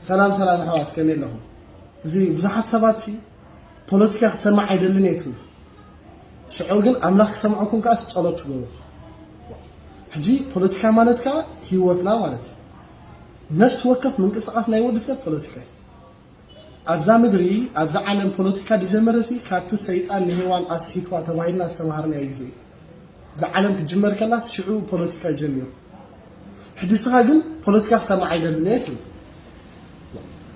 ሰላም ሰላም ኣሕዋት፣ ከመይ ኣለኹም? እዚ ብዙሓት ሰባት ሲ ፖለቲካ ክሰማዕ ኣይደልን እየ ትብሉ፣ ሽዑ ግን ኣምላኽ ክሰምዐኩም ከኣስ ጸሎት ትገብሩ። ሕጂ ፖለቲካ ማለት ከኣ ህይወትና ማለት እዩ። ነፍሲ ወከፍ ምንቅስቓስ ናይ ወዲ ሰብ ፖለቲካ እዩ። ኣብዛ ምድሪ፣ ኣብዛ ዓለም ፖለቲካ ዝጀመረ ሲ ካብቲ ሰይጣን ንሄዋን ኣስሒትዋ ተባሂልና ዝተማሃርናዮ ግዜ እዩ። እዛ ዓለም ክትጅመር ከላስ ሽዑ ፖለቲካ ጀሚሩ። ሕጂ ንስኻ ግን ፖለቲካ ክሰማዕ ኣይደልን እየ ትብል።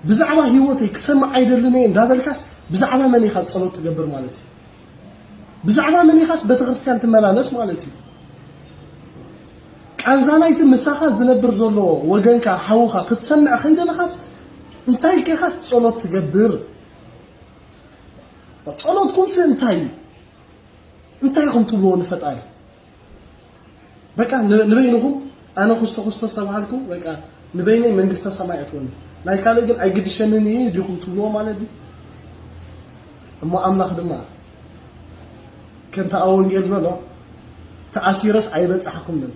ብዛዕባ ህይወተይ ክሰማዕ ኣይደልን እየ እንዳበልካስ ብዛዕባ መን ኢኻ ጸሎት ትገብር ማለት እዩ? ብዛዕባ መን ኢኻስ ቤተክርስትያን ትመላለስ ማለት እዩ? ቃንዛ ናይቲ ምሳኻ ዝነብር ዘሎ ወገንካ ሓውኻ ክትሰምዕ ከይደለኻስ እንታይ ኢልካ ኢኻስ ጸሎት ትገብር? ጸሎትኩምስ እንታይ እዩ? እንታይ ኢኹም ትብልዎ ንፈጣሪ? በቃ ን- ንበይንኹም ኣነ ኩስቶ ኩስቶ ዝተባሃልኩ በቃ ንበይነይ መንግስተ ሰማይ ኣትወኒ። ናይ ካልእ ግን ኣይግድሸንን እዩ ዲኹም ትብልዎ ማለት ድዩ? እሞ ኣምላኽ ድማ ከምቲ ኣብ ወንጌል ዘሎ ተኣሲረስ ኣይበጻሕኩምን፣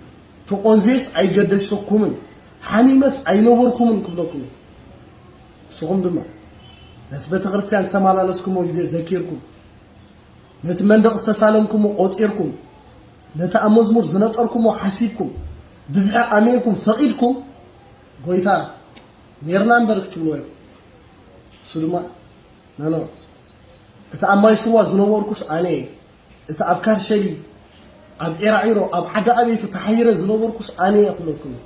ተቆንዝየስ ኣይገደሸኩምን፣ ሓሚመስ ኣይነበርኩምን ክብለኩም እዩ። ንስኹም ድማ ነቲ ቤተክርስትያን ዝተመላለስኩሞ ግዜ ዘኪርኩም፣ ነቲ መንደቕ ዝተሳለምኩሞ ቆጺርኩም፣ ነቲ ኣብ መዝሙር ዝነጠርኩሞ ሓሲብኩም፣ ብዝሒ ኣሜንኩም ፈቒድኩም፣ ጎይታ ኔርና እምበር ክትብልዎ ኢኹም። እሱ ድማ፣ ኖ፣ ኖ፣ እቲ ኣብ ማይ ስዋ ዝነበርኩስ ኣነ እየ፣ እቲ ኣብ ካርሸሊ፣ ኣብ ዒራዒሮ፣ ኣብ ዓዲ ኣቤቱ ተሓይረ ዝነበርኩስ ኣነ እየ ክብለኩም እዩ።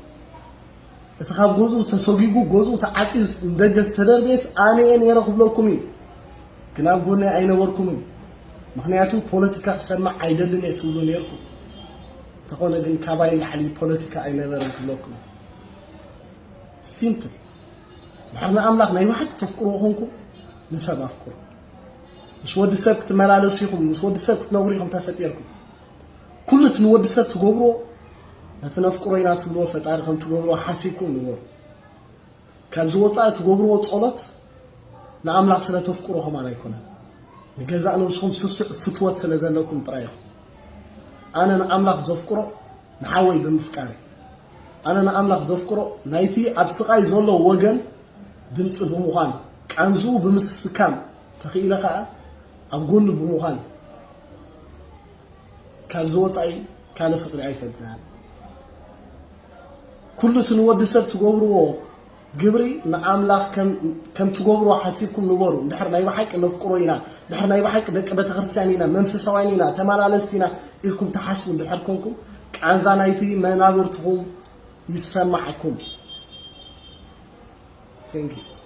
እቲ ካብ ገዝኡ ተሰጒጉ፣ ገዝኡ ተዓጽዩ፣ ንደገ ዝተደርበየስ ኣነ እየ ነይረ ክብለኩም እዩ። ግን ኣብ ጎነይ ኣይነበርኩምን። ምኽንያቱ ፖለቲካ ክሰምዕ ኣይደልን እየ ትብሉ ነይርኩም። እንተኾነ ግን ካባይ ንላዕሊ ፖለቲካ ኣይነበረን ክብለኩም እዩ። ሲምፕል። ድሕሪ ንኣምላኽ ናይ ብሓቂ ተፍቅርዎ ኮንኩም ንሰብ ኣፍቅሩ። ምስ ወዲ ሰብ ክትመላለሱ ኢኹም፣ ምስ ወዲ ሰብ ክትነብሩ ኢኹም ተፈጢርኩም። ኩሉ እቲ ንወዲ ሰብ ትገብርዎ ነቲ ነፍቅሮ ኢና ትብልዎ ፈጣሪ ከም ትገብርዎ ሓሲብኩም ንበሩ። ካብዚ ወፃኢ ትገብርዎ ጸሎት ንኣምላኽ ስለ ተፍቅሮ ከማን ኣይኮነን። ንገዛእ ነብስኹም ስሱዕ ፍትወት ስለ ዘለኩም ጥራይ ኢኹም። ኣነ ንኣምላኽ ዘፍቅሮ ንሓወይ ብምፍቃር እዩ። ኣነ ንኣምላኽ ዘፍቅሮ ናይቲ ኣብ ስቓይ ዘሎ ወገን ድምፂ ብምዃን ቃንዝኡ ብምስካም ተኽኢለ ከዓ ኣብ ጎኑ ብምዃን እዩ። ካብዚ ወፃኢ ካልእ ፍቕሪ ኣይፈልጥናን። ኩሉ እቲ ንወዲ ሰብ ትገብርዎ ግብሪ ንኣምላኽ ከም ከም ትገብርዎ ሓሲብኩም ንበሩ። እንድሕር ናይ ብሓቂ ነፍቅሮ ኢና፣ እንድሕር ናይ ብሓቂ ደቂ ቤተክርስትያን ኢና፣ መንፈሳውያን ኢና፣ ተመላለስቲ ኢና ኢልኩም ትሓስቡ እንድሕር ኮንኩም ቃንዛ ናይቲ መናብርትኹም ይሰማዕኩም። Thank you።